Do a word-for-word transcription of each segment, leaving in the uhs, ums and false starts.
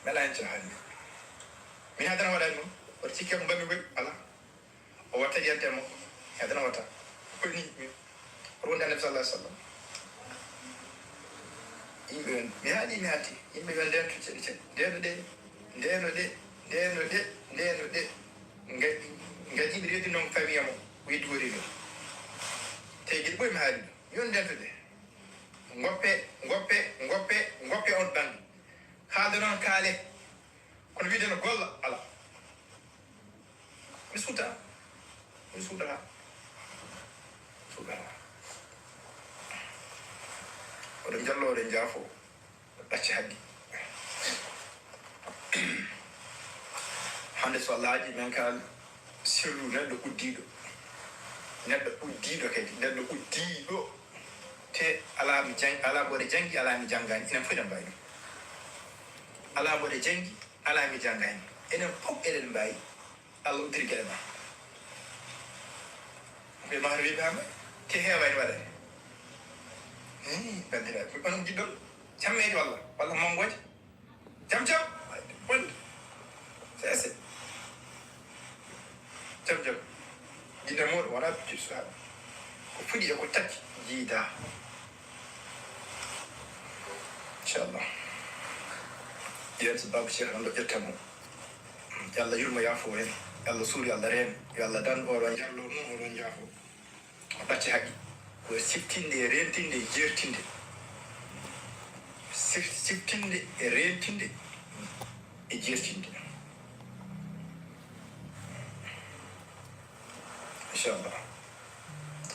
Mela en cahani. Mi hadana waɗani ɗum. Oto cikke ko mbaɗmi koy. Ala. O watta yiyannde mo. Hadana watta. Ko ni mi. Ko woni Annabi sallallahu alaihi wasallam. Yimɓe on, mi haali, mi haali. Yimɓe ɓe ndento ceɗe ceɗe. Ndeno ɗe, ndeno ɗe, ndeno ɗe, ndeno ɗe. Nga-, ngajiiɓe reedi noon famiya mo. Weddi wori ɗo. Te giɗo ɓoy mi haali ɗo. Yo ndento ɗe. Ngoppe, ngoppe, ngoppe, ngoppe on bannge. Haalde noon kaale. Kono wiide no golla, ala. Mi suuta. Mi suuta. Suuta. Oɗon njallo, oɗon njaafo. Ɗacce haqqi. Hannde so Allah haaji men kaal sirru neɗɗo uddiiɗo. Neɗɗo uddiiɗo kadi, neɗɗo uddiiɗo. Te alaa mi jang-, alaa mboɗo janngi, alaa mi janngaani, enen fof eɗen mbawi ɗum. Alaa mboɗo janngi, alaa mi janngaani. Enen fof eɗen mbawi. Allah uddiri geɗe ma. Ɓe mahata wiɓe hama, te heewani waɗani. Hii, bandiraɓe, onon jiɗɗon? Cammeeje walla, walla monngoje? Jam jam. Bonde. Sese. Jam jam. Jiɗa moɗo wona pitir suhaɓe. Ko fuɗi e ko takki jiida. Inchallah. Yen so Baba Cheikh an ɗo ƴetta mo. Yo Allah yurmo yaafo hen. Yo Allah suur, yo Allah reen. Yo Allah dan oɗon jallo mo, oɗon jaafo. Ɓacce haqqi. Ko siftinde e rentinde e jertinde. Sif-, siftinde e rentinde e jertinde. Inchallah.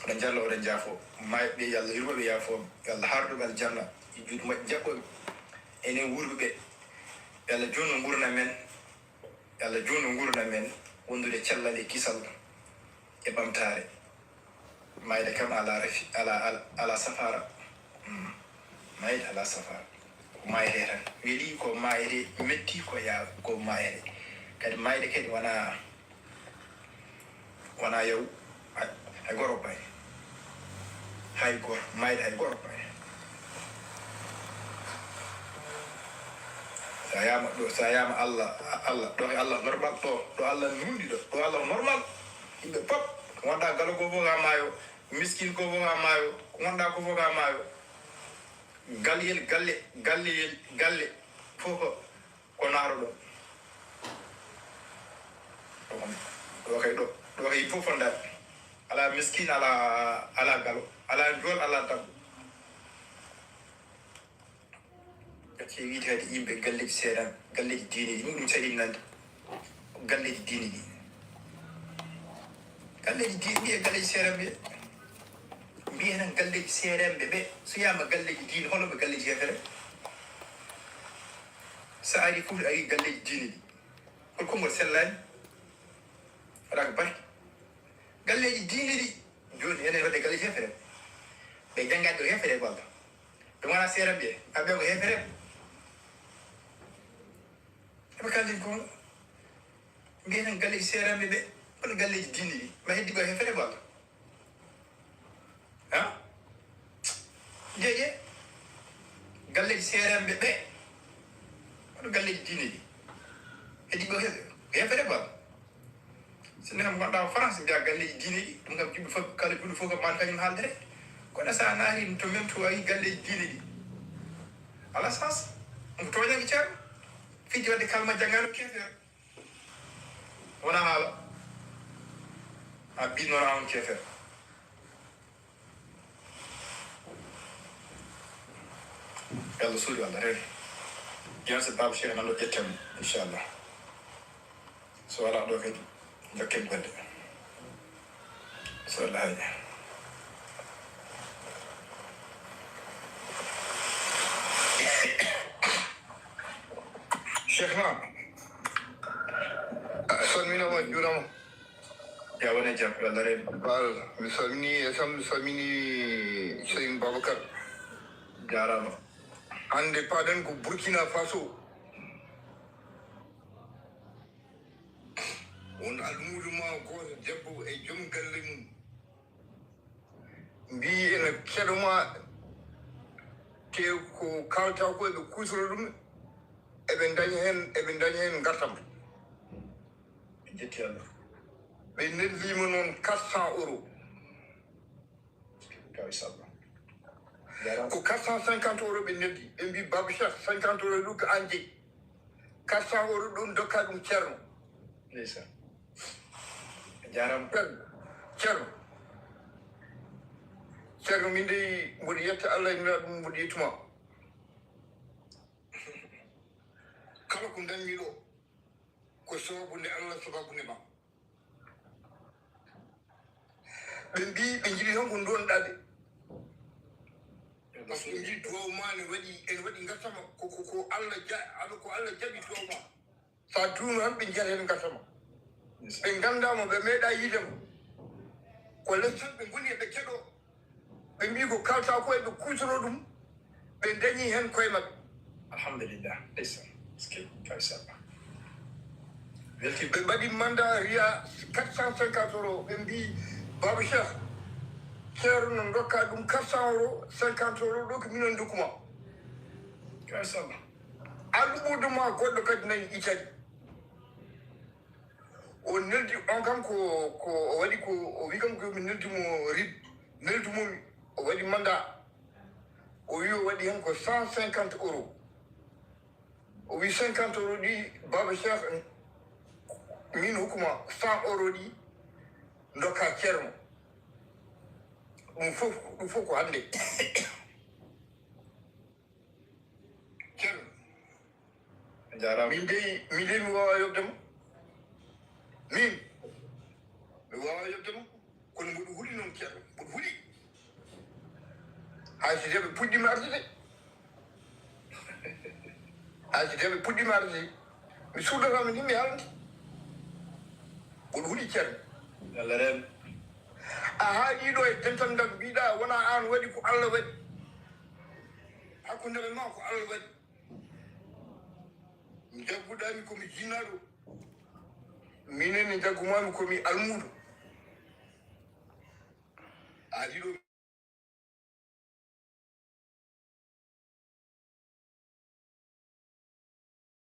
Oɗon njallo, oɗon njaafo. Maayɓe ɓe, yo Allah yurmo ɓe, yaafo. Yo Allah hardu ɓe aljanna. E juuɗe moƴƴe jaɓɓo ɓe. Enen wuurɓe ɓe. Yo Allah juutnu nguurndam men. Yo Allah juutnu nguurndam men. Wondude cellal e kisal e ɓamtaare. Maayde kam alaa rafi-, alaa, alaa, alaa safaara. Mm. Maayde alaa safaara. Ko maayde tan. Weli ko maayde, metti ko ya-, ko maayde. Kadi maayde kadi wona, wona yaw, hay, hay goro bay. Hay goro, maayde hay goro bay. Sa yama ɗo, sa yama Allah, Allah, ɗo ko Allah normal, ɗo, ɗo Allah nundi ɗo, ɗo Allah normal. Yimɓe pop, wonda galo ko fof ha maayo. Miskin ko fof ha maayo, ko gonɗa ko fof ha maayo. Galyel, galle, galleyel, galle, fof ko, ko naaro ɗo. Ɗo kam, ɗo kay ɗo, ɗo kay fof fondaani. Ala miskin, ala, ala galo, ala njool, ala dam. Gacce wiide kadi yimɓe galleeji seeranɓe, galleeji diine ɗi, ɗum ɗum saɗi nande. Galleeji diine ɗi. Galleeji diine ɗi e galleeji seeranɓe. Mbiye tan galleeji seeranɓe ɓe, so yama galleeji diine, hono ɓe galleeji hefere? Sa ari fof a yi galleeji diine ɗi. Hol konngol sellaani? Waɗa ko barke. Galleeji diine ɗi. Jooni enen waɗde galleeji hefere. Ɓe janngaani ɗo hefere walla. Ɓe ngonaa seeranɓe, kamɓe ko hefere. Eɓe kallin ko mbiyen tan galleeji seeranɓe ɓe, kono galleeji diine ɗi, ma heddi ko hefere walla? Ha? Jeeje, galleeji seeranɓe ɓe, kono galleeji diine ɗi, heddi ko he-, hefere walla? Sinno kam gonɗa ko France, mbiya galleeji diine ɗi, ɗum kam juɓɓi fof, kala juɗɗo fof kam maa kañum haaldere. Kono sa naati to men to a yi galleeji diine ɗi. Ala sens. Ɗum ko tooñanke ceerno. Fiti wadde kalma janngaano keefeero. Wona haala. A bin wona on keefeero. Yo Allah suuɗi Allah rewi. Yen so Baba Cheikh nan ɗo ƴetten mo, inchallah. So wala ɗo kadi, jokken golle. So Allah haaji. Cheikh na, a salminama, juurama. Ya wona jam, yo Allah rewi. Baal, mi salmini e sam, mi salmini Seydi Babacar. Jaaraama. Hannde paɗen ko Burkina Faso. Won almuudo ma gooto debbo e joom galle mum. Mbii ene keɗo ma, te ko kaalta ko eɓe kuutora ɗum. eɓe ndaña heen eɓe ndaña heen ngartam. Jetti Allah. Ɓe neldiima noon quatre cent euros. Kawi Samba. Jarama. Ko quatre cent cinquante euros ɓe neldi, ɓe mbi Baba Cheikh, cinquante euros ɗum ko an jeyi, quatre cent euros ɗum dokka ɗum Ceerno. Ndeysaan. Jarama. Ceerno, Ceerno, Ceerno, min dey mboɗo yetta Allah e nulaaɗo mum, mboɗo yettuma. Kala ko ndañmi ɗo ko sababu nde Allah, sababu nde ma. Ɓe mbi ɓe njiɗi tan ko ndonɗaade. Parce que ɓe njiɗi duwaw ma ne waɗi ene waɗi ngartama ko ko ko Allah ja Allah ko Allah jaɓi duwaw ma. Sa duuno tan ɓe njiyata heen ngartama. Ɓe nganndaama, ɓe meeɗa yiidema. Ko les tan ɓe ngoni eɓe keɗo. Ɓe mbi ko kalta ko eɓe kuutoro ɗum. Ɓe ndañi heen koye maɓɓe. Alhamdulillah. Ndeysaan. Parce que Kawi Samba. Welti. Ɓe mbaɗi mandat riya quatre cent cinquante euros, ɓe mbi Baba Cheikh, Ceerno no dokka ɗum quatre cent euros, cinquante euros ɗo ko minen dokkuma. Kawi Samba. Alluɓudu ma goɗɗo kadi nani Italie. O neldi on kam ko ko o waɗi ko o wi kam ko mi neldi mo rib neldi mo o waɗi mandat. O wi o waɗi heen ko cent cinquante euros. O wi cinquante euros ɗi Baba Cheikh, min hokkuma cent euros ɗi dokka Ceerno. Ɗum fof ɗum fof ko hannde. Ceerno. A jaaraama. Min dey min dey mi waawaa yoɓde mo. Min mi waawaa yoɓde mo. Kono mboɗo huli noon Ceerno, mboɗo huli. Hay so jaɓe puɗɗiima arde de. Hay so jaɓe puɗɗiima arde de, mi suudotaama ni mi haalde. Mboɗo huli Ceerno. Allah reen. A haalii ɗo e dental ngal, mbiɗa wona aan waɗi, ko Allah waɗi. Hakkunde ma ko Allah waɗi. Njagguɗaami ko mi jinnaaɗo. Minen ne njaggumami ko mi almuudo. A yiɗo